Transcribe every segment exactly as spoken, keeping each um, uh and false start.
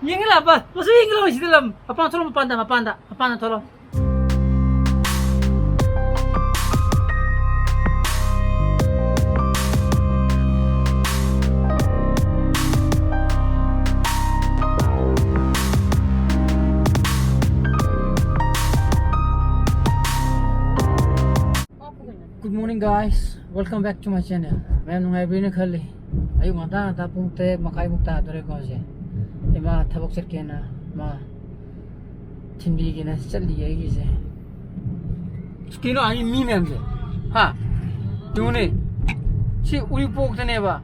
ꯌꯦꯡꯒꯦ ꯂꯥꯛꯄ, ꯃꯁꯤ ꯌꯦꯡꯒꯦ ꯂꯥꯛꯑꯣ, ꯁꯤꯗ ꯂꯝ꯫ ꯃꯄꯥꯟ ꯊꯣꯛꯂꯛꯑꯣ, ꯃꯄꯥꯟꯗ, ꯃꯄꯥꯟꯗ, ꯃꯄꯥꯟꯗ ꯊꯣꯛꯂꯛꯑꯣ꯫ Good morning, guys. Welcome back to my channel. ꯃꯌꯥꯝ ꯅꯨꯡꯉꯥꯏꯕꯤꯔꯤꯅ ꯈꯜꯂꯤ꯫ ꯑꯌꯨꯛ ꯉꯟꯇꯥ ꯉꯟꯇꯥ ꯄꯨꯡ ꯇꯔꯦꯠ ꯃꯈꯥꯏꯃꯨꯛ ꯇꯥꯗꯣꯔꯦꯀꯣ ꯍꯧꯖꯤꯛ꯫ ꯏꯃꯥ ꯊꯕꯛ ꯆꯠꯀꯦꯅ ꯃꯥ ꯊꯤꯟꯕꯤꯒꯦꯅ ꯆꯠꯂꯤꯌꯦ ꯑꯩꯒꯤꯁꯦ꯫ ꯀꯩꯅꯣ ꯑꯩ ꯃꯤ ꯃꯌꯥꯝꯁꯦ? ꯍꯥ? ꯌꯦꯡꯉꯨꯅꯦ꯫ ꯁꯤ ꯎꯔꯤꯄꯣꯛꯇꯅꯦꯕ꯫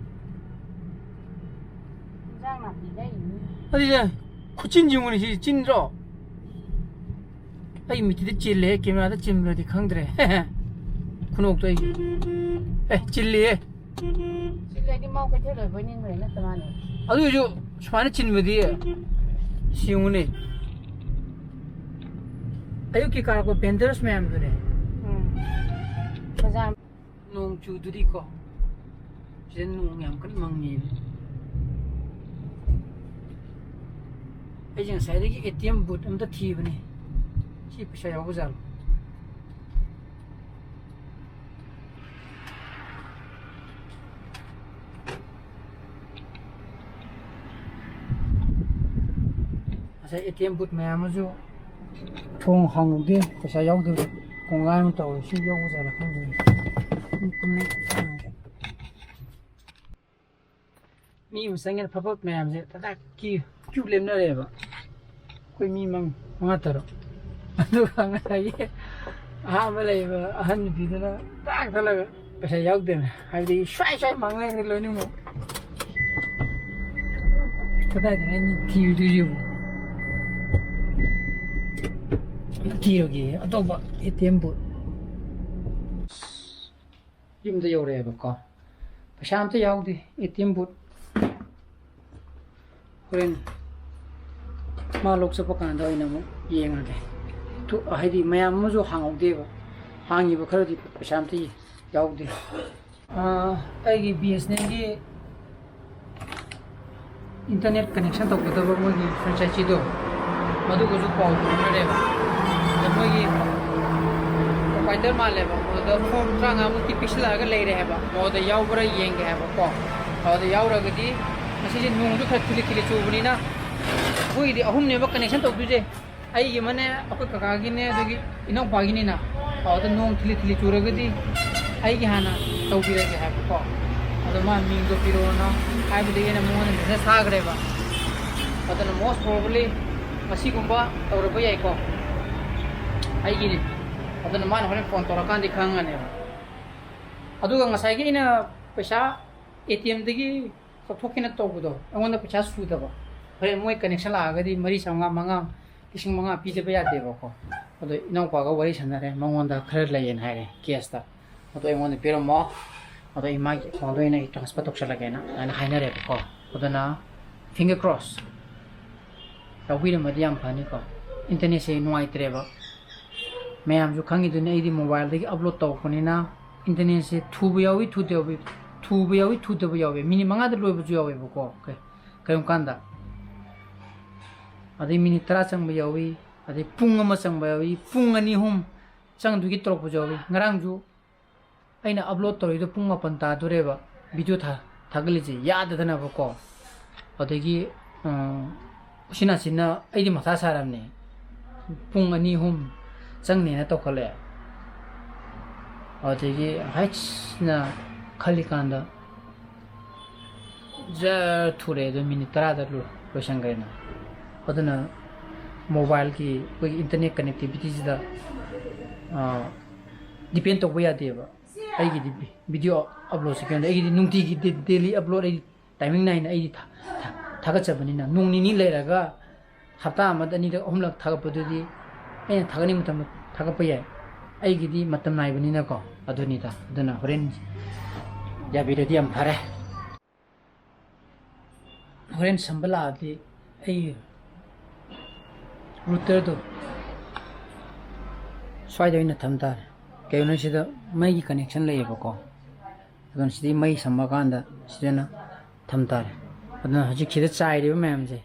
ꯏꯟꯖꯥꯡ ꯅꯥꯄꯤ ꯂꯩꯔꯤꯅꯤ꯫ ꯑꯗꯨꯗꯤ ꯈꯨꯆꯤꯟ ꯌꯦꯡꯉꯨꯅꯦ, ꯁꯤ ꯆꯤꯟꯗ꯭ꯔꯣ? ꯑꯩ ꯃꯤꯠꯇꯗꯤ ꯆꯤꯜꯂꯦ, ꯀꯦꯃꯦꯔꯥꯗ ꯆꯤꯟꯕ꯭ꯔꯗꯤ ꯈꯪꯗ꯭ꯔꯦ꯫ ꯈꯨꯅꯣꯛꯇꯣ ꯑꯩ꯫ ꯑꯦ, ꯆꯤꯜꯂꯤꯌꯦ꯫ ꯆꯤꯜꯂꯗꯤ ꯃꯥꯎ ꯀꯩꯊꯦꯜ ꯑꯣꯏꯕꯣꯏ ꯅꯤꯡꯈ꯭ꯔꯦ ꯅꯠꯇ꯭ꯔ ꯃꯥꯅꯦ꯫ ꯑꯗꯨ ꯑꯣꯏꯁꯨ ꯁꯨꯃꯥꯏꯅ ꯆꯤꯟꯕꯗꯤ ꯁꯤ ꯌꯦꯡꯉꯨꯅꯦ꯫ ꯑꯌꯨꯛꯀꯤ ꯀꯥꯔꯛꯄ vendors ꯃꯌꯥꯝꯗꯨꯅꯦ꯫ ꯎꯝ꯫ ꯕꯖꯥꯔ ꯅꯣꯡ ꯆꯨꯗꯨꯔꯤꯀꯣ꯫ ꯁꯤꯗ ꯅꯣꯡ ꯌꯥꯝ ꯀꯟꯅ ꯃꯪꯉꯦꯕ꯫ ꯑꯩꯁꯦ ꯉꯁꯥꯏꯗꯒꯤ A T M booth ꯑꯝꯇ ꯊꯤꯕꯅꯦ꯫ ꯁꯤ ꯄꯩꯁꯥ ꯌꯥꯎꯕ ꯖꯥꯠꯂꯣ? ꯉꯁꯥꯏ A T M booth ꯃꯌꯥꯝ ꯑꯃꯁꯨ ꯊꯣꯡ ꯍꯥꯡꯗꯦ, ꯄꯩꯁꯥ ꯌꯥꯎꯗꯕ ꯀꯣꯡꯒꯥꯏ ꯑꯃ ꯇꯧꯔꯦ꯫ ꯁꯤ ꯌꯥꯎꯕ ꯖꯥꯠꯂ ꯈꯪꯗꯦ꯫ ꯃꯤ ꯄꯨꯟꯅ ꯍꯥꯡꯒꯦ꯫ ꯃꯤ ꯑꯃ ꯆꯪꯉꯦ, ꯐꯠ ꯐꯠ ꯃꯌꯥꯝꯁꯦ ꯇꯇꯥ ꯀ꯭ꯌꯨ, ꯀ꯭ꯌꯨ ꯂꯦꯞꯅꯔꯦꯕ꯫ ꯑꯩꯈꯣꯏ ꯃꯤ ꯃꯪ-, ꯃꯉꯥ ꯇꯔꯨꯛ꯫ ꯑꯗꯨꯒ ꯉꯁꯥꯏꯒꯤ ꯑꯍꯥꯟꯕ ꯂꯩꯕ ꯑꯍꯟ ꯅꯨꯄꯤꯗꯨꯅ ꯇꯥꯛ ꯊꯠꯂꯒ ꯄꯩꯁꯥ ꯌꯥꯎꯗꯦꯅ꯫ ꯍꯥꯏꯕꯗꯤ ꯁ꯭ꯋꯥꯏ ꯁ꯭ꯋꯥꯏ ꯃꯥꯡ ꯂꯩꯈ꯭ꯔꯦ ꯂꯣꯏꯅꯃꯛ꯫ ꯀꯗꯥꯏꯗꯅꯣ ꯑꯩꯅ ꯊꯤꯔꯨꯗꯣꯏꯁꯤꯕꯨ? ꯊꯤꯔꯒꯦ ꯑꯇꯣꯞꯄ A T M booth꯫ ꯌꯨꯝꯗ ꯌꯧꯔꯛꯑꯦꯕꯀꯣ꯫ ꯄꯩꯁꯥ ꯑꯝꯇ ꯌꯥꯎꯗꯦ A T M booth꯫ ꯍꯣꯔꯦꯟ ꯃꯥ ꯂꯧ ꯆꯠꯄ ꯀꯥꯟꯗ ꯑꯣꯏꯅ ꯑꯃꯨꯛ ꯌꯦꯡꯉꯒꯦ꯫ ꯇꯨ-, ꯍꯥꯏꯗꯤ ꯃꯌꯥꯝ ꯑꯃꯁꯨ ꯍꯥꯡꯍꯧꯗꯦꯕ꯫ ꯍꯥꯡꯉꯤꯕ ꯈꯔꯗꯤ ꯄꯩꯁꯥ ꯑꯝꯇ ꯌꯥꯎꯗꯦ꯫ ꯑꯥ, ꯑꯩꯒꯤ B S N L ꯒꯤ ꯏꯟꯇꯔꯅꯦꯠ ꯀꯅꯦꯛꯁꯟ ꯇꯧꯒꯗꯕ ꯃꯣꯏꯒꯤ ꯐ꯭ꯔꯦꯟꯆꯥꯏꯖꯤꯗꯣ, ꯃꯗꯨꯒꯁꯨ ꯄꯥꯎ ꯐꯥꯎꯅꯔꯦꯕ꯫ ꯑꯗ ꯃꯣꯏꯒꯤ ꯄ꯭ꯔꯣꯄꯥꯏꯇꯔ ꯃꯥꯜꯂꯦꯕ, ꯃꯗꯨꯗ ꯐꯣꯔꯝ ꯇꯔꯥꯃꯉꯥꯃꯨꯛꯇꯤ ꯄꯤꯁꯤꯜꯂꯛꯑꯒ ꯂꯩꯔꯦ ꯍꯥꯏꯕ꯫ ꯃꯗꯨꯗ ꯌꯥꯎꯕ꯭ꯔꯥ ꯌꯦꯡꯒꯦ ꯍꯥꯏꯕꯀꯣ꯫ ꯑꯗꯨꯗ ꯌꯥꯎꯔꯒꯗꯤ, ꯉꯁꯤꯁꯦ ꯅꯣꯡꯁꯨ ꯈꯔ ꯊꯤꯂꯤ ꯊꯤꯂꯤ ꯆꯨꯕꯅꯤꯅ, ꯑꯩꯈꯣꯏꯒꯤꯗꯤ ꯑꯍꯨꯝꯅꯦꯕ ꯀꯅꯦꯛꯁꯟ ꯇꯧꯗꯣꯏꯁꯦ꯫ ꯑꯩꯒꯤ ꯑꯃꯅꯦ, ꯑꯩꯈꯣꯏ ꯀꯀꯥꯒꯤꯅꯦ, ꯑꯗꯨꯒꯤ ꯏꯅꯥꯎꯄꯥꯒꯤꯅꯤꯅ꯫ ꯑꯗꯨꯗ ꯅꯣꯡ ꯊꯤꯂꯤ ꯊꯤꯂꯤ ꯆꯨꯔꯒꯗꯤ ꯑꯩꯒꯤ ꯍꯥꯟꯅ ꯇꯧꯕꯤꯔꯒꯦ ꯍꯥꯏꯕꯀꯣ꯫ ꯑꯗꯣ ꯃꯥ ꯃꯤꯡꯗꯣ ꯄꯤꯔꯛꯑꯣꯅ ꯍꯥꯏꯕꯗꯒꯤ ꯑꯩꯅ ꯃꯉꯣꯟꯗ ꯃꯦꯁꯦꯖ ꯊꯥꯈ꯭ꯔꯦꯕ꯫ ꯑꯗꯨꯅ most probably ꯉꯁꯤꯒꯨꯝꯕ ꯇꯧꯔꯛꯄ ꯌꯥꯏꯀꯣ, ꯑꯩꯒꯤꯅꯤ꯫ ꯑꯗꯨꯅ ꯃꯥꯅ ꯍꯣꯔꯦꯟ ꯐꯣꯟ ꯇꯧꯔꯀꯥꯟꯗꯤ ꯈꯪꯉꯅꯦꯕ꯫ ꯑꯗꯨꯒ ꯉꯁꯥꯏꯒꯤ ꯑꯩꯅ ꯄꯩꯁꯥ ꯑꯦ ꯇꯤ ꯑꯦꯝꯗꯒꯤ ꯂꯧꯊꯣꯛꯀꯦꯅ ꯇꯧꯕꯗꯣ, ꯑꯩꯉꯣꯟꯗ ꯄꯩꯁꯥ ꯁꯨꯗꯕ꯫ ꯍꯣꯔꯦꯟ ꯃꯣꯏ ꯀꯅꯦꯛꯁꯟ ꯂꯥꯛꯑꯒꯗꯤ ꯃꯔꯤ ꯆꯥꯝꯃꯉꯥ, ꯃꯉꯥ, ꯂꯤꯁꯤꯡ ꯃꯉꯥ ꯄꯤꯗꯕ ꯌꯥꯗꯦꯕꯀꯣ꯫ ꯑꯗꯣ ꯏꯅꯥꯎꯄꯥꯒ ꯋꯥꯔꯤ ꯁꯥꯟꯅꯔꯦ, ꯃꯉꯣꯟꯗ ꯈꯔ ꯂꯩꯌꯦꯅ ꯍꯥꯏꯔꯦ ꯀꯦꯁꯇ꯫ ꯑꯗꯣ ꯑꯩꯉꯣꯟꯗ ꯄꯤꯔꯝꯃꯣ, ꯑꯗꯣ ꯏꯃꯥꯒꯤ ꯑꯦꯀꯥꯎꯟꯗ ꯑꯣꯏꯅ ꯑꯩ ꯇ꯭ꯔꯥꯟꯁꯐꯔ ꯇꯧꯁꯜꯂꯒꯦꯅ ꯑꯗꯨꯃꯥꯏꯅ ꯍꯥꯏꯅꯔꯦꯕꯀꯣ꯫ ꯑꯗꯨꯅ finger cross ꯌꯥꯎꯕꯤꯔꯝꯃꯗꯤ ꯌꯥꯝ ꯐꯅꯤꯀꯣ꯫ ꯏꯟꯇꯔꯅꯦꯠꯁꯦ ꯅꯨꯡꯉꯥꯏꯇ꯭ꯔꯦꯕ, ꯃꯌꯥꯝꯁꯨ ꯈꯪꯉꯤꯗꯨꯅꯤ꯫ ꯑꯩꯗꯤ ꯃꯣꯕꯥꯏꯜꯗꯒꯤ ꯑꯞꯂꯣꯗ ꯇꯧꯔꯛꯄꯅꯤꯅ ꯏꯟꯇꯔꯅꯦꯠꯁꯦ ꯊꯨꯕ ꯌꯥꯎꯏ, ꯊꯨꯗꯕ ꯌꯥꯎꯏ, ꯊꯨꯕ ꯌꯥꯎꯏ, ꯊꯨꯗꯕ ꯌꯥꯎꯏ꯫ ꯃꯤꯅꯤꯠ ꯃꯉꯥꯗ ꯂꯣꯏꯕꯁꯨ ꯌꯥꯎꯋꯦꯕꯀꯣ꯫ ꯀꯩ-, ꯀꯔꯤꯒꯨꯝꯕ ꯀꯥꯟꯗ ꯑꯗꯩ ꯃꯤꯅꯤꯠ ꯇꯔꯥ ꯆꯪꯕ ꯌꯥꯎꯏ, ꯑꯗꯩ ꯄꯨꯡ ꯑꯃ ꯆꯪꯕ ꯌꯥꯎꯏ, ꯄꯨꯡ ꯑꯅꯤ ꯑꯍꯨꯝ ꯆꯪꯗꯨꯒꯤ ꯇꯧꯔꯛꯄꯁꯨ ꯌꯥꯎꯏ꯫ ꯉꯔꯥꯡꯁꯨ ꯑꯩꯅ ꯑꯞꯂꯣꯗ ꯇꯧꯔꯤꯗꯣ ꯄꯨꯡ ꯃꯥꯄꯟ ꯇꯥꯗꯣꯔꯦꯕ, ꯚꯤꯗꯤꯑꯣ ꯊꯥ-, ꯊꯥꯒꯠꯂꯤꯁꯦ ꯌꯥꯗꯗꯅꯕꯀꯣ꯫ ꯑꯗꯒꯤ, ꯑ, ꯎꯆꯤꯟ ꯅꯥꯆꯤꯟꯅ ꯑꯩꯗꯤ ꯃꯊꯥ ꯁꯥꯔꯕꯅꯦ, ꯄꯨꯡ ꯑꯅꯤ ꯑꯍꯨꯝ ꯆꯪꯅꯦꯅ ꯇꯧꯈꯠꯂꯛꯑꯦ꯫ ꯑꯗꯒꯤ ꯍꯩꯁꯅ ꯈꯜꯂꯤꯀꯥꯟꯗ ꯖꯔ ꯊꯨꯔꯦ, ꯑꯗꯨ ꯃꯤꯅꯤꯠ ꯇꯔꯥꯗ ꯂꯣꯏ-, ꯂꯣꯏꯁꯟꯈ꯭ꯔꯦꯅ꯫ ꯑꯗꯨꯅ ꯃꯣꯕꯥꯏꯜꯒꯤ ꯑꯩꯈꯣꯏꯒꯤ ꯏꯟꯇꯔꯅꯦꯠ ꯀꯅꯦꯛꯇꯤꯚꯤꯇꯤꯁꯤꯗ, ꯑ, ꯗꯤꯄꯦꯟ ꯇꯧꯕ ꯌꯥꯗꯦꯕ꯫ ꯑꯩꯒꯤꯗꯤ ꯚꯤ-, ꯚꯤꯗꯤꯑꯣ ꯑꯞꯂꯣꯗꯁꯦ ꯀꯩꯅꯣ, ꯑꯩꯒꯤꯗꯤ ꯅꯨꯡꯇꯤꯒꯤ ꯗꯦ-, ꯗꯦꯂꯤ ꯑꯞꯂꯣꯗ ꯑꯩꯗꯤ ꯇꯥꯏꯃꯤꯡ ꯅꯥꯏꯅ ꯑꯩꯗꯤ ꯊꯥ-, ꯊꯥ-, ꯊꯥꯒꯠꯆꯕꯅꯤꯅ꯫ ꯅꯣꯡ ꯅꯤꯅꯤ ꯂꯩꯔꯒ ꯍꯞꯇꯥ ꯑꯃꯗ ꯑꯅꯤꯔꯛ ꯑꯍꯨꯝꯂꯛ ꯊꯥꯒꯠꯄꯗꯨꯗꯤ ꯑꯩꯅ ꯊꯥꯒꯠꯅꯤꯡꯕ ꯃꯇꯝꯗ ꯊꯥꯒꯠꯄ ꯌꯥꯏ꯫ ꯑꯩꯒꯤꯗꯤ ꯃꯇꯝ ꯅꯥꯏꯕꯅꯤꯅꯀꯣ꯫ ꯑꯗꯨꯅꯤꯗ꯫ ꯑꯗꯨꯅ ꯍꯣꯔꯦꯟ ꯌꯥꯕꯤꯔꯗꯤ ꯌꯥꯝ ꯐꯔꯦ꯫ ꯍꯣꯔꯦꯟ ꯁꯝꯕ ꯂꯥꯛꯑꯗꯤ ꯑꯩ ꯔꯨꯇꯔꯗꯣ ꯁ꯭ꯋꯥꯏꯗ ꯑꯣꯏꯅ ꯊꯝ ꯇꯥꯔꯦ꯫ ꯀꯩꯒꯤꯅꯣ, ꯁꯤꯗ ꯃꯩꯒꯤ ꯀꯅꯦꯛꯁꯟ ꯂꯩꯌꯦꯕꯀꯣ꯫ ꯑꯗꯨꯅ ꯁꯤꯗꯤ ꯃꯩ ꯁꯝꯃꯀꯥꯟꯗ ꯁꯤꯗꯅ ꯊꯝ ꯇꯥꯔꯦ꯫ ꯑꯗꯨꯅ ꯍꯧꯖꯤꯛ ꯁꯤꯗ ꯆꯥꯏꯔꯤꯕ ꯃꯌꯥꯝꯁꯦ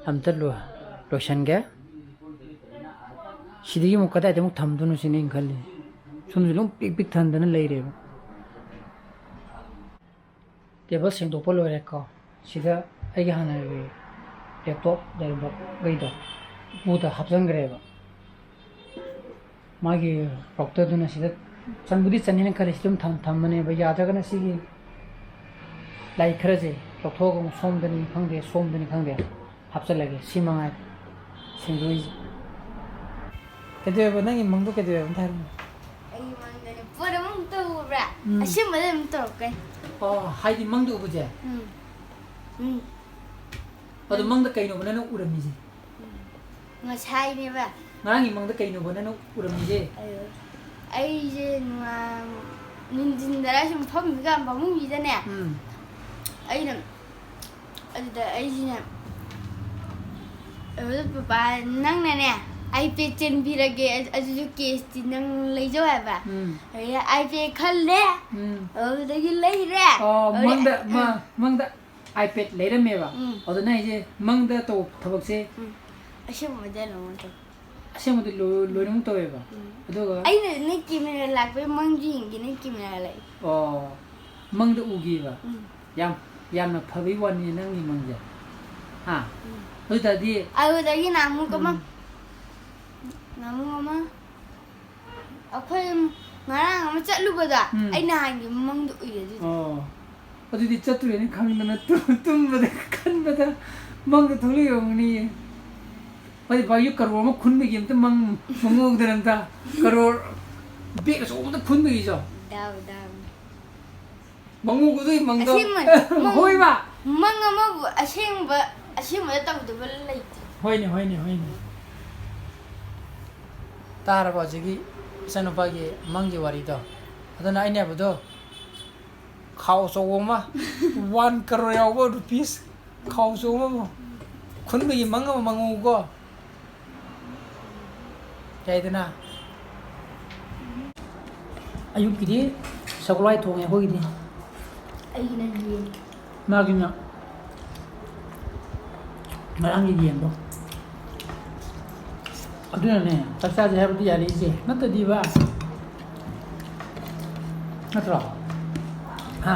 ꯑꯝꯇ ꯂꯣ-, ꯂꯣꯏꯁꯟꯒꯦ꯫ ꯁꯤꯗꯒꯤ ꯑꯃꯨꯛ ꯀꯗꯥꯏꯗ ꯑꯃꯨꯛ ꯊꯝꯗꯣꯏꯅꯣ ꯁꯤꯅꯤ ꯑꯩꯅ ꯈꯜꯂꯤ꯫ ꯁꯣꯝꯗꯁꯨ ꯑꯗꯨꯝ ꯄꯤꯛ ꯄꯤꯛ ꯊꯟꯗꯅ ꯂꯩꯔꯦꯕ꯫ ꯇꯦꯕꯜ ꯁꯦꯡꯗꯣꯛꯄ ꯂꯣꯏꯔꯦꯀꯣ꯫ ꯁꯤꯗ ꯑꯩꯒꯤ ꯍꯥꯟꯅꯒꯤ ꯂꯦꯞꯇꯣꯞ ꯂꯩꯔꯝꯕꯈꯩꯗꯣ ꯎꯄꯨꯗ ꯍꯥꯞꯆꯤꯟꯈ꯭ꯔꯦꯕ꯫ ꯃꯥꯒꯤ ꯔꯥꯎꯇꯔꯗꯨꯅ ꯁꯤꯗ ꯆꯟꯕꯨꯗꯤ ꯆꯟꯅꯤꯅ ꯈꯜꯂꯤ, ꯁꯤ ꯑꯗꯨꯝ ꯊꯝ-, ꯊꯝꯕꯅꯦꯕ꯫ ꯌꯥꯗ꯭ꯔꯒꯅ ꯁꯤꯒꯤ ꯂꯥꯏꯔꯤꯛ ꯈꯔꯁꯦ ꯂꯧꯊꯣꯛꯑꯒ ꯑꯃꯨꯛ ꯁꯣꯝꯗꯅꯤ ꯈꯪꯗꯦ, ꯁꯣꯝꯗꯅꯤ ꯈꯪꯗꯦ, ꯍꯥꯞꯆꯤꯜꯂꯒꯦ꯫ ꯁꯤ ꯃꯉꯥꯏ ꯁꯦꯡꯗꯣꯛꯏꯁꯦ꯫ ꯀꯩꯗꯧꯋꯦꯕ? ꯅꯪꯒꯤ ꯃꯪꯗꯣ ꯀꯩꯗꯧꯋꯦꯕ? ꯑꯝꯇ ꯍꯥꯏꯔꯛꯎꯅꯦ꯫ ꯑꯩꯒꯤ ꯃꯪꯗꯅꯦ ꯄꯣꯠ ꯑꯃ ꯑꯃꯨꯛ ꯇꯧꯕ꯭ꯔꯥ? ꯎꯝ꯫ ꯑꯁꯦꯡꯕꯗ ꯑꯗꯨꯝ ꯇꯧꯔꯛꯀꯅꯤ꯫ ꯑꯣ, ꯍꯥꯏꯗꯤ ꯃꯪꯗ ꯎꯕꯁꯦ? ꯎꯝ꯫ ꯎꯝ꯫ ꯑꯗꯣ ꯃꯪꯗ ꯀꯩꯅꯣꯕ ꯅꯪꯅ ꯎꯔꯝꯃꯤꯁꯦ? ꯎꯝ꯫ ꯉꯁꯥꯏꯅꯦꯕ꯫ ꯉꯔꯥꯡꯒꯤ ꯃꯪꯗ ꯀꯩꯅꯣꯕ ꯅꯪꯅ ꯎꯔꯝꯃꯤꯁꯦ? ꯑꯗꯣ ꯑꯩꯁꯦ ꯅꯨꯡꯉꯥꯏ-, ꯅꯨꯡꯊꯤꯟꯗꯔ ꯁꯨꯝ ꯐꯝꯃꯤꯀꯥꯟ ꯐꯃꯨꯡꯁꯤꯗꯅꯦ, ꯎꯝ꯫ ꯑꯩꯅ ꯑꯗꯨꯗ ꯑꯩꯁꯤꯅ, ꯑꯗꯨꯗ ꯄꯄꯥ, "ꯅꯪꯅꯅꯦ, iPad ꯆꯦꯟꯕꯤꯔꯒꯦ, ꯑꯗꯨꯁꯨ cash ꯇꯤ ꯅꯪ ꯂꯩꯖꯧ" ꯍꯥꯏꯕ꯫ ꯎꯝ꯫ ꯑꯗꯩꯗ iPad ꯈꯜꯂꯦ, ꯎꯝ꯫ ꯑꯗꯨꯗꯒꯤ ꯂꯩꯔꯦ꯫ ꯑꯣ, ꯑꯗꯨꯗꯩ ꯃꯪꯗ, ꯑꯩ, ꯃ-, ꯃꯪꯗ iPad ꯂꯩꯔꯝꯃꯦꯕ? ꯎꯝ꯫ ꯑꯗꯨꯅ ꯑꯩꯁꯦ ꯃꯪꯗ ꯇꯧꯕ ꯊꯕꯛꯁꯦ ꯎꯝ꯫ ꯑꯁꯦꯡꯕꯗ ꯂꯧꯅꯗ꯭ꯔꯣ? ꯑꯁꯦꯡꯕꯗꯤ ꯂꯣꯏ-, ꯂꯣꯏꯅꯃꯛ ꯇꯧꯋꯦꯕ꯫ ꯎꯝ꯫ ꯑꯗꯨꯒ ꯑꯩꯅ ꯅꯪ camera ꯂꯥꯛꯄꯩ ꯃꯪꯗꯤ ꯌꯦꯡꯒꯦ, ꯅꯪ camera ꯂꯥꯛꯏ꯫ ꯑꯣ, ꯃꯪꯗ ꯎꯈꯤꯕ? ꯎꯝ꯫ ꯌꯥꯝ, ꯌꯥꯝꯅ ꯐꯕꯩ ꯋꯥꯅꯤ ꯅꯪꯒꯤ ꯃꯪꯁꯦ꯫ ꯍꯥ? ꯎꯝ꯫ ꯑꯗꯨ ꯑꯣꯏ ꯇꯥꯔꯗꯤ ꯑꯗꯨꯗꯒꯤ ꯅꯍꯥꯟꯃꯨꯛ ꯑꯃ, ꯎꯝ꯫ ꯅꯍꯥꯟꯃꯨꯛ ꯑꯃ ꯑꯩꯈꯣꯏ ꯉꯔꯥꯡ ꯑꯃ ꯆꯠꯂꯨꯕꯗ ꯎꯝ꯫ ꯑꯩ ꯅꯍꯥꯟꯒꯤ ꯃꯪꯗꯣ ꯎꯏ ꯑꯗꯨꯗꯤ꯫ ꯑꯣ꯫ ꯑꯗꯨꯗꯤ ꯆꯠꯇ꯭ꯔꯦꯅ ꯈꯪꯗꯅ ꯇꯨ-, ꯇꯨꯝꯕꯗ ꯈꯟꯕꯗ ꯃꯪꯗ ꯊꯣꯛꯂꯛꯏ ꯑꯣꯏꯔꯝꯒꯅꯤꯌꯦ꯫ ꯍꯧꯖꯤꯛ ꯚꯥꯏ, ꯀꯔꯣꯔ ꯑꯃ ꯈꯨꯟꯕꯒꯤ ꯑꯝꯇ ꯃꯪ ꯃꯪꯍꯧꯗꯅ ꯑꯝꯇ꯫ ꯀꯔꯣꯔ ꯕꯦꯛ ꯑꯆꯧꯕ ꯑꯝꯇ ꯈꯨꯟꯕꯒꯤꯁꯨ꯫ ꯗꯥꯎ, ꯗꯥꯎ꯫ ꯃꯪꯉꯨ ꯎꯗꯣꯏ ꯃꯪꯗꯣ꯫ ꯑꯁꯦꯡꯕꯅꯤ꯫ ꯃꯪ-, ꯍꯣꯏꯕ꯫ ꯃꯪ ꯑꯃꯕꯨ ꯑꯁꯦꯡꯕ, ꯑꯁꯦꯡꯕꯗ ꯇꯧꯗꯕ ꯂꯩꯇꯦ꯫ ꯍꯣꯏꯅꯦ, ꯍꯣꯏꯅꯦ, ꯍꯣꯏꯅꯦ꯫ ꯇꯥꯔꯕ ꯍꯧꯖꯤꯛꯀꯤ ꯏꯆꯥꯅꯨꯄꯥꯒꯤ ꯃꯪꯒꯤ ꯋꯥꯔꯤꯗꯣ? ꯑꯗꯨꯅ ꯑꯩꯅ ꯍꯥꯏꯕꯗꯣ, ꯈꯥꯎ ꯑꯆꯧꯕ ꯑꯃ, one crore ꯌꯥꯎꯕ rupees ꯈꯥꯎ ꯑꯆꯧꯕ ꯑꯃ, ꯈꯨꯟꯕꯒꯤ ꯃꯪ ꯑꯃ ꯃꯪꯉꯨꯀꯣ꯫ ꯌꯥꯏꯗꯅ? ꯑꯌꯨꯛꯀꯤꯗꯤ ꯁꯒꯣꯜꯍꯋꯥꯏ ꯊꯣꯡꯉꯦ ꯑꯩꯈꯣꯏꯒꯤꯗꯤ꯫ ꯑꯩꯒꯤꯅ ꯌꯦꯟ꯫ ꯃꯥꯒꯤꯅ ꯉꯔꯥꯡꯒꯤ ꯌꯦꯟꯗꯣ꯫ ꯑꯗꯨꯅꯅꯦ ꯆꯥꯛ ꯆꯥꯁꯦ ꯍꯥꯏꯕꯗꯤ ꯌꯥꯔꯛꯏꯁꯦ, ꯅꯠꯇꯗꯤꯕ꯫ ꯅꯠꯇ꯭ꯔꯣ? ꯍꯥ?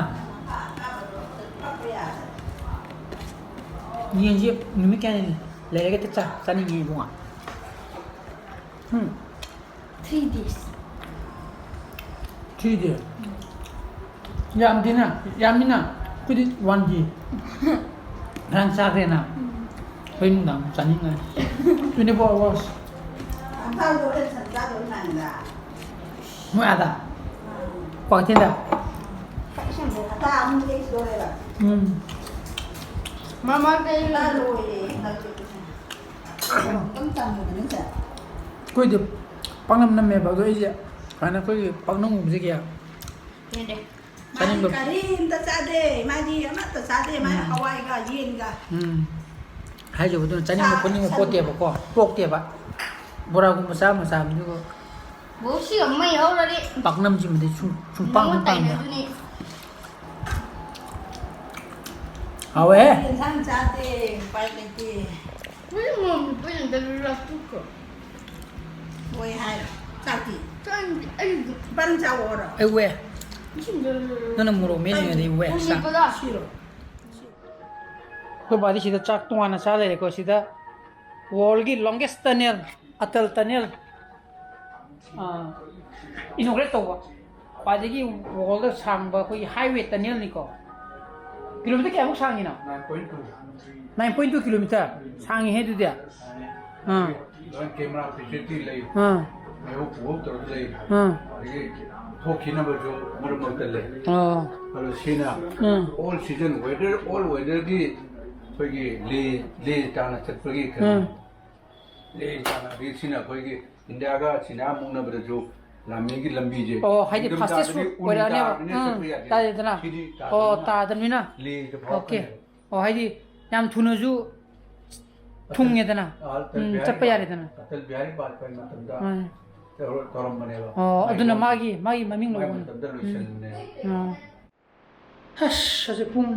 ꯌꯦꯟꯁꯤ ꯅꯨꯃꯤꯠ ꯀꯌꯥꯅꯤ ꯂꯩꯔꯒ ꯍꯦꯛꯇ ꯆꯥ-, ꯆꯥꯅꯤꯡꯉꯤ ꯏꯕꯨꯡꯉꯣ꯫ ꯎꯝ꯫ Three days. Three days. ꯌꯥꯝꯗꯦꯅ, ꯌꯥꯝꯃꯤꯅ꯫ ꯑꯩꯈꯣꯏꯗꯤ one day꯫ ꯉꯔꯥꯡ ꯆꯥꯈ꯭ꯔꯦꯅ꯫ ꯎꯝ꯫ ꯍꯣꯔꯦꯟ ꯅꯨꯡꯗꯥꯡ ꯆꯥꯅꯤꯡꯉꯥꯏ꯫ Twenty four hours꯫ ꯃꯣꯏ ꯑꯥꯗ? ꯀ꯭ꯋꯥꯀꯩꯊꯦꯜꯗ? ꯎꯝ꯫ ꯃꯃꯥ ꯀꯩ ꯑꯩꯈꯣꯏꯗꯤ ꯄꯥꯛꯅꯝ ꯅꯝꯃꯦꯕ, ꯑꯗꯣ ꯑꯩꯁꯦ ꯁꯨꯃꯥꯏꯅ ꯑꯩꯈꯣꯏꯒꯤ ꯄꯥꯛꯅꯝꯒꯨꯝꯕꯁꯦ ꯀꯌꯥ ꯃꯥꯗꯤ ꯆꯥꯅꯤꯡꯗꯕ꯫ ꯀꯔꯤꯝꯇ ꯆꯥꯗꯦ, ꯃꯥꯗꯤ ꯑꯃꯠꯇ ꯆꯥꯗꯦ, ꯃꯥ ꯎꯝ꯫ ꯍꯋꯥꯏꯒ ꯌꯦꯟꯒ꯫ ꯎꯝ꯫ ꯍꯥꯏꯖꯕꯗꯨꯅ ꯆꯥꯅꯤꯡꯕ ꯁꯥ-, ꯈꯣꯠꯅꯤꯡꯕ ꯁꯟ-, ꯄꯣꯠꯇꯦꯕꯀꯣ, ꯄꯣꯛꯇꯦꯕ꯫ ꯕꯣꯔꯥꯒꯨꯝꯕ ꯆꯥꯕ ꯆꯥꯕꯗꯨꯒ ꯕꯣꯛꯁꯤ ꯑꯃ ꯌꯧꯔꯗꯤ ꯄꯥꯛꯅꯝꯁꯤꯃꯗꯤ ꯁꯨꯡ-, ꯁꯨꯡꯄꯥꯝ ꯅꯪꯉꯣꯟ ꯍꯦꯛ ꯄꯥꯝꯗꯦ꯫ ꯇꯥꯏꯅꯗꯨꯅꯤ꯫ ꯍꯥꯎꯋꯦꯍꯦ꯫ ꯌꯦꯟꯁꯥꯡ ꯆꯥꯗꯦ, ꯎꯄꯥꯏ ꯂꯩꯇꯦ꯫ ꯍꯣꯏ, ꯃꯣꯔꯣꯛ ꯃꯦꯠꯄ ꯑꯣꯏꯅ ꯂꯥꯛꯇꯣꯛꯈ꯭ꯔꯣ꯫ ꯍꯣꯏ ꯍꯥꯏꯔꯣ꯫ ꯆꯥꯛꯇꯤ? ꯆꯥꯅꯤꯡꯗꯦ, ꯑꯩ ꯕꯟ ꯆꯥꯎ ꯑꯣꯔꯣ? ꯑꯩ ꯎꯋꯦ꯫ ꯏꯁꯤꯡꯗ ꯅꯪꯅ ꯃꯣꯔꯣꯛ ꯃꯦꯠꯂꯤꯉꯩꯗ ꯑꯩ ꯎꯋꯦ꯫ ꯃꯣꯔꯣꯛ ꯆꯥ-, ꯃꯦꯠꯄꯗ꯫ ꯁꯤꯔꯣ? ꯑꯩꯈꯣꯏ ꯕꯥꯗꯤ ꯁꯤꯗ ꯆꯥꯛ ꯇꯣꯉꯥꯟꯅ ꯆꯥ ꯂꯩꯔꯦꯀꯣ꯫ ꯁꯤꯗ world ꯒꯤ longest tunnel, ꯑꯇꯜ tunnel, ꯑꯥ, inaugurate ꯇꯧꯕ꯫ ꯈ꯭ꯋꯥꯏꯗꯒꯤ world ꯗ ꯁꯥꯡꯕ ꯑꯩꯈꯣꯏꯒꯤ highway tunnel ꯅꯤꯀꯣ꯫ Kilometer ꯀꯌꯥꯃꯨꯛ ꯁꯥꯡꯉꯤꯅꯣ? Nine point two kilometer꯫ ꯁꯥꯡꯉꯤꯍꯦ ꯑꯗꯨꯗꯤ꯫ ꯑꯥ꯫ ꯂꯣꯏ camera facility ꯂꯩ꯫ ꯑꯥ꯫ ꯂꯩꯍꯧ ꯄꯨꯍꯧ ꯇꯧꯔꯒ ꯂꯩ꯫ ꯑꯥ꯫ ꯑꯗꯒꯤ ꯊꯣꯛꯈꯤꯅꯕꯁꯨ ꯃꯔꯛ ꯃꯔꯛꯇ ꯂꯩ꯫ ꯑꯣ꯫ ꯑꯗꯣ ꯁꯤꯅ ꯎꯝ꯫ All season weather, all weather ꯒꯤ ꯑꯩꯈꯣꯏꯒꯤ ꯂꯦ, ꯂꯦ ꯇꯥꯟꯅ ꯆꯠꯄꯒꯤ ꯀꯩꯅꯣ꯫ ꯎꯝ꯫ ꯂꯦ ꯇꯥꯟꯅ, ꯑꯗꯒꯤ ꯁꯤꯅ ꯑꯩꯈꯣꯏꯒꯤ ꯏꯟꯗꯤꯌꯥꯒ ꯆꯤꯅꯥ ꯃꯨꯛꯅꯕꯗꯁꯨ ꯂꯥꯟꯃꯤꯒꯤ ꯂꯝꯕꯤꯁꯦ꯫ ꯑꯣ, ꯍꯥꯏꯗꯤ ꯏꯪꯊꯝꯊꯥꯗꯗꯤ fastest ꯎꯟ ꯑꯣꯏꯔꯛꯑꯅꯦꯕ꯫ ꯇꯥꯕꯅꯤꯅ ꯎꯝ, ꯆꯠꯄ ꯌꯥꯗꯦ꯫ ꯇꯥꯗꯦꯗꯅ꯫ ꯁꯤꯗꯤ ꯑꯣ, ꯇꯥꯗꯕꯅꯤꯅ ꯇꯥꯗꯕꯅꯤꯅ꯫ ꯂꯦꯗ ꯑꯣꯀꯦ꯫ ꯐꯥꯎꯔꯛꯀꯅꯦꯕ꯫ ꯑꯣ, ꯍꯥꯏꯗꯤ ꯌꯥꯝ ꯊꯨꯅꯁꯨ ꯑꯇꯜ-, ꯊꯨꯡꯉꯦꯗꯅ꯫ ꯑꯇꯜ ꯎꯝ, ꯕꯤꯍꯥꯔꯤ ꯆꯠꯄ ꯕꯥꯖ-, ꯌꯥꯔꯦꯗꯅ꯫ ꯑꯇꯜ ꯕꯤꯍꯥꯔꯤ ꯕꯥꯖꯄꯥꯏ ꯃꯇꯝꯗ ꯎꯝ꯫ ꯇꯧꯔ-, ꯇꯧꯔꯝꯕꯅꯦꯕ꯫ ꯑꯣ, ꯃꯥꯏ ꯑꯗꯨꯅ ꯂꯣꯟ-, ꯃꯥꯒꯤ, ꯃꯥꯒꯤ ꯃꯃꯤꯡ ꯃꯥꯏ ꯂꯧꯕꯅꯤ꯫ ꯃꯇꯝꯗ ꯎꯝ꯫ ꯂꯣꯏꯁꯤꯟꯕꯅꯦ꯫ ꯑꯣ꯫ ꯑꯁ, ꯍꯧꯖꯤꯛ ꯄꯨꯡ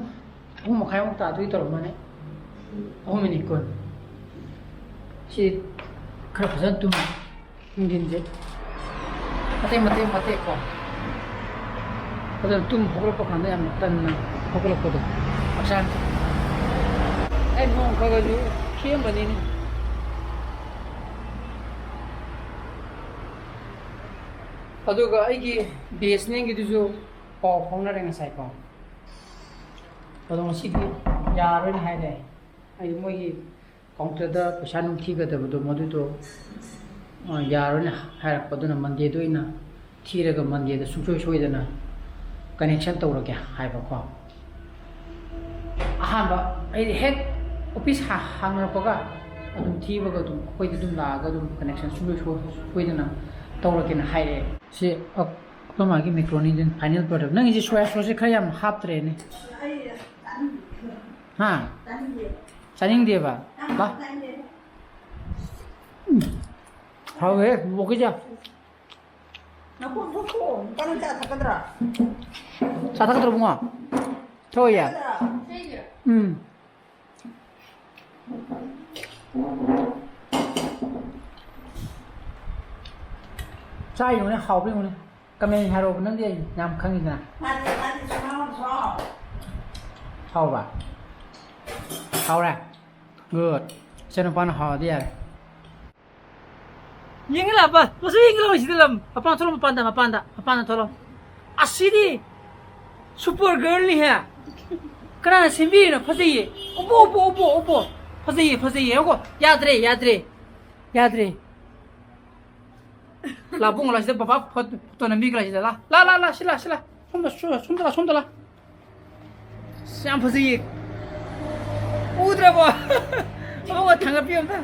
ꯑꯍꯨꯝ ꯃꯈꯥꯏꯃꯨꯛ ꯇꯥꯗꯣꯏ ꯇꯧꯔꯝꯃꯅꯤ꯫ ꯑꯍꯨꯝ ꯃꯤꯅꯤꯠ ꯀꯨꯟ꯫ ꯁꯤ ꯈꯔ ꯐꯖꯅ ꯇꯨꯝꯃꯤ ꯅꯨꯡꯊꯤꯟꯁꯦ꯫ ꯃꯇꯦꯛ ꯃꯇꯦꯛ ꯃꯇꯦꯛ ꯀꯣ꯫ ꯑꯗꯨꯅ ꯇꯨꯝ ꯍꯧꯒꯠꯂꯛꯄ ꯀꯥꯟꯗ ꯌꯥꯝꯅ ꯇꯟꯅ ꯍꯧꯒꯠꯂꯛꯄꯗꯣ ꯍꯛꯆꯥꯡꯁꯦ꯫ ꯑꯩ ꯅꯣꯡ ꯈꯔ ꯈꯔꯁꯨ ꯈꯦꯡꯕꯅꯤꯅꯦ꯫ ꯑꯗꯨꯒ ꯑꯩꯒꯤ ꯕꯤ ꯑꯦꯁ ꯑꯦꯟ ꯑꯦꯜꯒꯤꯗꯨꯁꯨ ꯄꯥꯎ ꯐꯥꯎꯅꯔꯦ ꯉꯁꯥꯏꯀꯣ꯫ ꯑꯗꯣ ꯉꯁꯤꯗꯤ ꯌꯥꯔꯣꯏꯅ ꯍꯥꯏꯔꯦ꯫ ꯍꯥꯏꯗꯤ ꯃꯣꯏꯒꯤ ꯀꯥꯎꯟꯇꯔꯗ ꯄꯩꯁꯥ ꯅꯨꯡ ꯊꯤꯒꯗꯕꯗꯣ ꯃꯗꯨꯗꯣ, ꯑ, ꯌꯥꯔꯣꯏꯅ ꯍꯥꯏꯔꯛꯄ꯫ ꯑꯗꯨꯅ ꯃꯟꯗꯦꯗ ꯑꯣꯏꯅ ꯊꯤꯔꯒ ꯃꯟꯗꯦꯗ ꯁꯨꯡꯁꯣꯏ ꯁꯣꯏꯗꯅ ꯀꯅꯦꯛꯁꯟ ꯇꯧꯔꯒꯦ ꯍꯥꯏꯕꯀꯣ꯫ ꯑꯍꯥꯟꯕ ꯑꯩꯗꯤ ꯍꯦꯛ ꯑꯣꯐꯤꯁ ꯍꯥ-, ꯍꯥꯡꯅꯔꯛꯄꯒ ꯑꯗꯨꯝ ꯊꯤꯕꯒ ꯑꯗꯨꯝ ꯑꯩꯈꯣꯏꯗ ꯑꯗꯨꯝ ꯂꯥꯛꯑꯒ ꯑꯗꯨꯝ ꯀꯅꯦꯛꯁꯟ ꯁꯨꯡꯁꯣꯏ ꯁꯣꯏ-, ꯁꯣꯏꯗꯅ ꯇꯧꯔꯒꯦꯅ ꯍꯥꯏꯔꯛꯑꯦ꯫ ꯁꯤ ꯑ-, ꯑꯩꯈꯣꯏ ꯃꯥꯒꯤ ꯃꯦꯀ꯭ꯔꯣꯅꯤꯗꯤ ꯐꯥꯏꯅꯦꯜ ꯄ꯭ꯔꯗꯛ꯫ ꯅꯪꯒꯤꯁꯦ ꯁꯣꯌꯥ ꯁꯣꯁꯁꯦ ꯈꯔ ꯌꯥꯝ ꯍꯥꯞꯇ꯭ꯔꯦꯅꯦ꯫ ꯍꯥ? ꯆꯥꯅꯤꯡꯗꯦꯕ? ꯕꯥ? ꯎꯝ꯫ ꯍꯥꯎꯋꯦ, ꯕꯣꯛꯀꯤꯁꯦ꯫ ꯅꯈꯣꯡ ꯊꯣꯛꯇꯣꯛꯑꯣ꯫ ꯅꯨꯄꯥ ꯅꯪ ꯆꯥ ꯊꯛꯀꯗ꯭ꯔꯥ? ꯆꯥ ꯊꯛꯀꯗ꯭ꯔꯣ, ꯏꯕꯨꯡꯉꯣ? ꯊꯛꯑꯣꯏꯌꯦ? ꯊꯛꯀꯗ꯭ꯔꯥ? ꯎꯝ꯫ ꯆꯥ ꯌꯦꯡꯉꯨꯅꯦ, ꯍꯥꯎꯕ꯭ꯔꯥ ꯌꯦꯡꯉꯨꯅꯦ꯫ ꯀꯃꯦꯟ ꯍꯥꯏꯔꯛꯑꯣꯕ, ꯅꯪꯗꯤ ꯑꯩ ꯌꯥꯝ ꯈꯪꯉꯤꯗꯅ꯫ ꯃꯥꯗꯤ, ꯃꯥꯗꯤ ꯁꯨꯃꯥꯡ ꯁꯨꯃꯥꯡ꯫ ꯍꯥꯎꯕ? ꯍꯥꯎꯔꯦ? ꯒꯨꯗ꯫ ꯏꯆꯟꯅꯨꯄꯥꯅ ꯍꯥꯎꯔꯗꯤ ꯌꯥꯔꯦ꯫ ꯌꯦꯡꯉꯤꯂꯥ, ꯕ-, ꯃꯁꯤ ꯌꯦꯡꯉꯤꯂꯥ, ꯁꯤꯗ ꯂꯝ꯫ ꯃꯄꯥꯟ ꯊꯣꯛꯂꯛꯑꯣ, ꯃꯄꯥꯟꯗ, ꯃꯄꯥꯟꯗ, ꯃꯄꯥꯟꯗ ꯊꯣꯛꯂꯛꯑꯣ꯫ ꯑꯁꯤꯗꯤ ꯁꯨꯄꯔ ꯒꯔꯜꯅꯤꯍꯦ꯫ ꯀꯅꯥꯅ ꯁꯦꯝꯕꯤꯔꯤꯅꯣ? ꯐꯖꯩꯌꯦ꯫ ꯎꯞꯄꯣ, ꯎꯞꯄꯣ, ꯎꯞꯄꯣ, ꯎꯞꯄꯣ꯫ ꯐꯖꯩꯌꯦ, ꯐꯖꯩꯌꯦ꯫ ꯌꯦꯡꯉꯣ꯫ ꯌꯥꯗ꯭ꯔꯦ, ꯌꯥꯗ꯭ꯔꯦ꯫ ꯌꯥꯗ꯭ꯔꯦ꯫ ꯂꯥ, ꯕꯨꯡ, ꯂꯥ, ꯁꯤꯗ ꯕꯕꯥ ꯐꯣ-, ꯐꯣꯇꯣ ꯅꯝꯕꯤꯒꯦ, ꯂꯥ, ꯁꯤꯗ, ꯂꯥ, ꯂꯥ, ꯂꯥ, ꯂꯥ, ꯁꯤ ꯂꯥ, ꯁꯤ ꯂꯥ, ꯁꯣꯝꯗ, ꯁꯣꯝꯗ ꯂꯥ, ꯁꯣꯝꯗ ꯂꯥ꯫ ꯑꯁ, ꯌꯥꯝ ꯐꯖꯩꯌꯦ꯫ ꯎꯗ꯭ꯔꯕꯣ? ꯑꯃꯨꯛꯀ ꯊꯥꯡꯒꯠꯄꯤꯌꯨ ꯑꯝꯇ꯫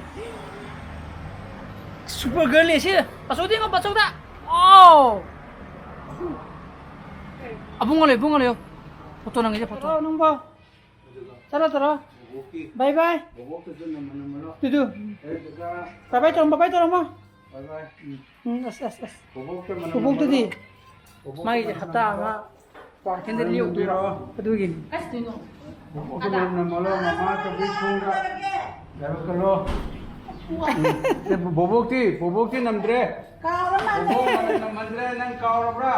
ꯁꯨꯄꯔ ꯒꯔꯜꯅꯦ ꯁꯤ꯫ ꯑꯆꯧꯗ ꯌꯦꯡꯉꯣ, ꯑꯆꯧꯗ꯫ ꯑꯥꯎ! ꯑꯕꯨꯡꯉꯣ ꯂꯩ, ꯏꯕꯨꯡꯉꯣ ꯂꯩꯌꯣ꯫ ꯐꯣꯇꯣ ꯅꯝꯒꯦꯁꯦ, ꯐꯣꯇꯣ꯫ ꯆꯠꯂꯣ ꯅꯪꯕꯣ꯫ ꯆꯠꯂꯣ, ꯆꯠꯂꯣ꯫ ꯕꯥꯏ ꯕꯥꯏ꯫ ꯕꯥꯏ ꯕꯥꯏ ꯇꯧꯔꯝꯃꯣ, ꯕꯥꯏ ꯕꯥꯏ ꯇꯧꯔꯝꯃꯣ꯫ ꯕꯥꯏ ꯕꯥꯏ꯫ ꯎꯝ꯫ ꯎꯝ, ꯑꯁ, ꯑꯁ, ꯑꯁ꯫ ꯕꯣꯕꯣꯛꯇ ꯃꯅꯝ ꯕꯣꯕꯣꯛꯇꯗꯤ ꯅꯝꯍꯜꯂꯣ꯫ ꯕꯣꯕꯣꯛꯇ ꯃꯥꯒꯤꯁꯦ ꯃꯅꯝ ꯍꯞꯇꯥ ꯅꯝꯍꯜꯂꯣ꯫ ꯑꯃ ꯀ꯭ꯋꯥꯔꯦꯟꯇꯤꯟꯗ ꯃꯅꯝ ꯂꯦꯞꯇꯣꯏꯕ꯫ ꯅꯝꯕꯤꯔꯣ꯫ ꯑꯗꯨꯒꯤꯅꯤ꯫ ꯑꯁ, ꯀꯩꯅꯣ? ꯅꯝꯃꯣ, ꯃꯃꯥ ꯆꯧꯀꯤ ꯁꯣꯝꯗ ꯀꯩꯅꯣ ꯇꯧꯔꯣ꯫ ꯎꯝ꯫ ꯁꯦ, ꯕꯣꯕꯣꯛꯇꯤ, ꯕꯣꯕꯣꯛꯇꯤ ꯅꯝꯗ꯭ꯔꯦ꯫ ꯕꯣꯕꯣꯛ ꯅꯝꯍꯟꯗ꯭ꯔꯦ, ꯅꯪ ꯀꯥꯎꯔꯕ꯭ꯔꯥ?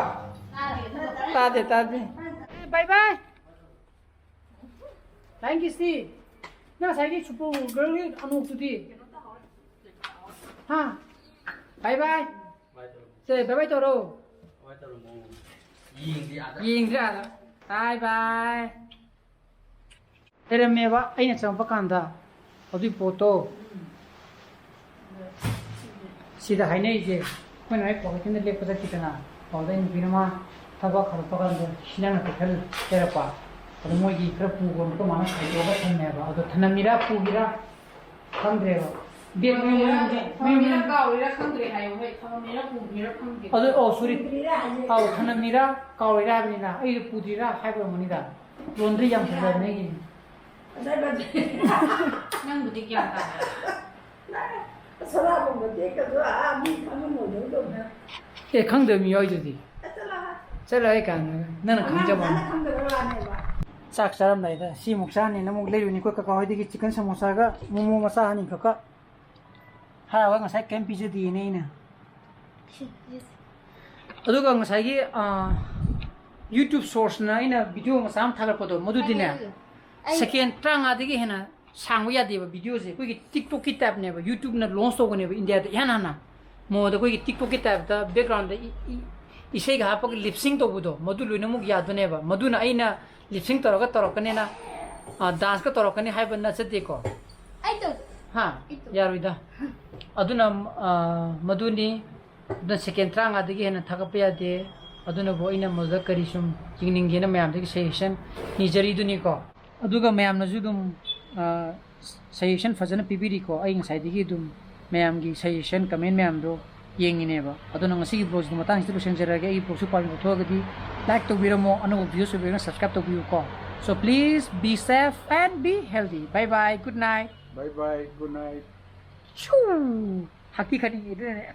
ꯇꯥꯗꯦ, ꯇꯥꯗꯦ꯫ ꯕꯥꯏ ꯕꯥꯏ꯫ ꯊꯦꯡꯀꯤ ꯁꯤ꯫ ꯅꯪ ꯉꯁꯥꯏꯒꯤ ꯁꯨꯄꯔ ꯒꯔꯜꯒꯤ ꯑꯅꯣꯛꯇꯨꯗꯤ? ꯍꯥ? ꯕꯥꯏ ꯕꯥꯏ꯫ ꯁꯦ, ꯕꯥꯏ ꯕꯥꯏ ꯇꯧꯔꯣ꯫ ꯌꯦꯡꯗ꯭ꯔꯤ ꯑꯥꯗ꯫ ꯕꯥꯏ ꯕꯥꯏ꯫ ꯂꯩꯔꯝꯃꯦꯕ ꯑꯩꯅ ꯆꯪꯉꯛꯄ ꯀꯥꯟꯗ꯫ ꯑꯗꯨꯏ ꯄꯣꯠꯇꯣ ꯁꯤꯗ ꯍꯥꯏꯅꯔꯤꯁꯦ, ꯑꯩꯈꯣꯏꯅ ꯍꯦꯛ ꯄ꯭ꯔꯣꯐꯦꯁꯟꯗ ꯂꯦꯞꯄ ꯆꯠꯈꯤꯗꯅ, ꯑꯗꯨꯗ ꯑꯩ ꯅꯨꯄꯤꯅ ꯃꯥ ꯊꯕꯛ ꯍꯜꯂꯛꯄ ꯀꯥꯟꯗ ꯁꯤ ꯅꯪꯅ ꯀꯩꯊꯦꯜ ꯂꯩꯔꯛꯄ꯫ ꯑꯗꯣ ꯃꯣꯏꯒꯤ ꯈꯔ ꯄꯨꯒꯣꯅ ꯑꯩꯈꯣꯏ ꯃꯥꯅ ꯈꯥꯏꯗꯣꯛꯑꯒ ꯊꯝꯃꯦꯕ꯫ ꯑꯗꯣ ꯊꯅꯝꯃꯤꯔꯥ ꯄꯨꯒꯤꯔꯥ ꯈꯪꯗ꯭ꯔꯦꯕ꯫ ꯕꯦꯒ ꯃꯌꯨꯝ ꯃꯌꯨꯝ ꯊꯝꯃꯝꯃꯤꯔ ꯀꯥꯎꯔꯤꯔ ꯈꯪꯗ꯭ꯔꯦ ꯍꯥꯏꯌꯣ꯫ ꯍꯣꯏ, ꯊꯝꯃꯝꯃꯤꯔ ꯄꯨꯈ꯭ꯔꯤꯔ ꯈꯪꯗꯦ꯫ ꯑꯗꯣ, ꯑꯣ, ꯁꯣꯔꯤ꯫ ꯄꯨꯈ꯭ꯔꯤꯔ ꯍꯥꯏꯁꯦ꯫ ꯑꯧ, ꯊꯝꯃꯝꯃꯤꯔ ꯀꯥꯎꯔꯤꯔ ꯍꯥꯏꯕꯅꯤꯅ, ꯑꯩꯗꯣ ꯄꯨꯗ꯭ꯔꯤꯔꯥ ꯍꯥꯏꯕ ꯑꯣꯏꯔꯝꯒꯅꯤꯗ꯫ ꯂꯣꯟꯗ꯭ꯔꯤ ꯌꯥꯝ ꯐꯖꯕꯅꯦ ꯑꯩꯒꯤ꯫ ꯐꯖꯕꯅꯦ꯫ ꯅꯪꯕꯨꯗꯤ ꯒ꯭ꯌꯥꯟ ꯇꯥꯗꯦ꯫ ꯅꯪ ꯁꯅꯥꯕꯨꯟ ꯃꯇꯦꯛꯀꯗꯣ, ꯑꯥ, ꯃꯤ ꯈꯪꯉꯝꯃꯣꯏꯗꯧꯗꯧꯅ꯫ ꯑꯦ, ꯈꯪꯗꯕ ꯃꯤ ꯌꯥꯎꯔꯤꯗꯨꯗꯤ꯫ ꯑꯦ, ꯆꯠꯂꯣ꯫ ꯆꯠꯂꯣ, ꯑꯩ ꯀꯥꯟꯅ ꯅꯪꯅ ꯑꯉꯥꯡ ꯈꯪꯖꯕ ꯃꯆꯥꯅ ꯋꯥꯅꯤ꯫ ꯈꯪꯗꯕꯩ ꯋꯥꯅꯦꯕ꯫ ꯆꯥꯛ ꯆꯥꯔꯝꯗꯥꯏꯗ ꯁꯤ ꯑꯃꯨꯛ ꯆꯥꯅꯤ, ꯑꯃꯨꯛ ꯂꯩꯔꯨꯅꯤ, ꯑꯩꯈꯣꯏ ꯀꯀꯥ ꯍꯣꯏꯗꯒꯤ ꯆꯤꯛꯀꯟ ꯁꯃꯣꯁꯥꯒ ꯃꯣꯃꯣ ꯃꯆꯥ ꯑꯅꯤꯈꯛꯀ꯫ ꯍꯥꯏꯔꯒ ꯉꯁꯥꯏ ꯀꯩꯝ ꯄꯤꯖꯗꯦꯅꯦ ꯑꯩꯅ꯫ ꯑꯗꯨꯒ ꯉꯁꯥꯏꯒꯤ, ꯑꯥ, YouTube Shortsꯅ ꯑꯩꯅ video ꯃꯆꯥ ꯑꯃ ꯊꯥꯒꯠꯄꯗꯣ, ꯃꯗꯨꯗꯤꯅꯦ, ꯑꯩ second ꯇꯔꯥꯃꯉꯥꯗꯒꯤ ꯍꯦꯟꯅ ꯁꯥꯡꯕ ꯌꯥꯗꯦꯕ videoꯁꯦ꯫ ꯑꯩꯈꯣꯏꯒꯤ TikTokꯀꯤ typeꯅꯦꯕ, YouTubeꯅ launch ꯇꯧꯒꯅꯦꯕ Indiaꯗ ꯏꯍꯥꯟ ꯍꯥꯟꯅ꯫ ꯃꯣꯗ ꯑꯩꯈꯣꯏꯒꯤ TikTokꯀꯤ typeꯇ backgroundꯗ ꯏ-, ꯏ-, ꯏꯁꯩꯒ ꯍꯥꯞꯄꯒ lip sync ꯇꯧꯕꯗꯣ, ꯃꯗꯨ ꯂꯣꯏꯅꯃꯛ ꯌꯥꯗꯣꯏꯅꯦꯕ꯫ ꯃꯗꯨꯅ ꯑꯩꯅ lip sync ꯇꯧꯔꯒ ꯇꯧꯔꯛꯀꯅꯤꯅ, ꯑ, danceꯀ ꯇꯧꯔꯛꯀꯅꯤ ꯍꯥꯏꯕ ꯅꯠꯆꯗꯦꯀꯣ꯫ ꯑꯩ ꯇꯧ-, ꯍꯥ? ꯑꯩ ꯇꯧ-, ꯌꯥꯔꯣꯏꯗ꯫ ꯑꯗꯨꯅ, ꯑ, ꯃꯗꯨꯅꯤ꯫ ꯑꯗꯨꯅ second ꯇꯔꯥꯃꯉꯥꯗꯒꯤ ꯍꯦꯟꯅ ꯊꯥꯒꯠꯄ ꯌꯥꯗꯦ꯫ ꯑꯗꯨꯅꯕꯨ ꯑꯩꯅ ꯃꯗꯨꯗ ꯀꯔꯤ ꯁꯨꯝ ꯌꯦꯡꯅꯤꯡꯒꯦꯅ ꯃꯌꯥꯝꯗꯒꯤ suggestion ꯅꯤꯖꯔꯤꯗꯨꯅꯤꯀꯣ꯫ ꯑꯗꯨꯒ ꯃꯌꯥꯝꯅꯁꯨ ꯑꯗꯨꯝ, ꯑ, suggestion ꯐꯖꯅ ꯄꯤꯕꯤꯔꯤꯀꯣ꯫ ꯑꯩ ꯉꯁꯥꯏꯗꯒꯤ ꯑꯗꯨꯝ ꯃꯌꯥꯝꯒꯤ suggestion, comment ꯃꯌꯥꯝꯗꯣ ꯌꯦꯡꯉꯤꯅꯦꯕ꯫ ꯑꯗꯨꯅ ꯉꯁꯤꯒꯤ vlogꯁꯤꯗꯤ ꯃꯇꯥꯡꯁꯤꯗ ꯂꯣꯏꯁꯤꯟꯖꯔꯒꯦ꯫ ꯑꯩꯒꯤ vlogꯁꯤ ꯄꯥꯝꯕꯤꯕ ꯊꯣꯛꯑꯒꯗꯤ like ꯇꯧꯕꯤꯔꯝꯃꯣ, ꯑꯅꯧꯕ videoꯁꯨ ꯂꯣꯏꯅ subscribe ꯇꯧꯕꯤꯌꯨꯀꯣ꯫ So please be safe and be healthy. Bye bye, good night. Bye bye, good night. ꯁꯨ! ꯍꯥꯛꯊꯤ ꯈꯟꯅꯤꯡꯉꯦ ꯑꯗꯨꯅꯅꯦ꯫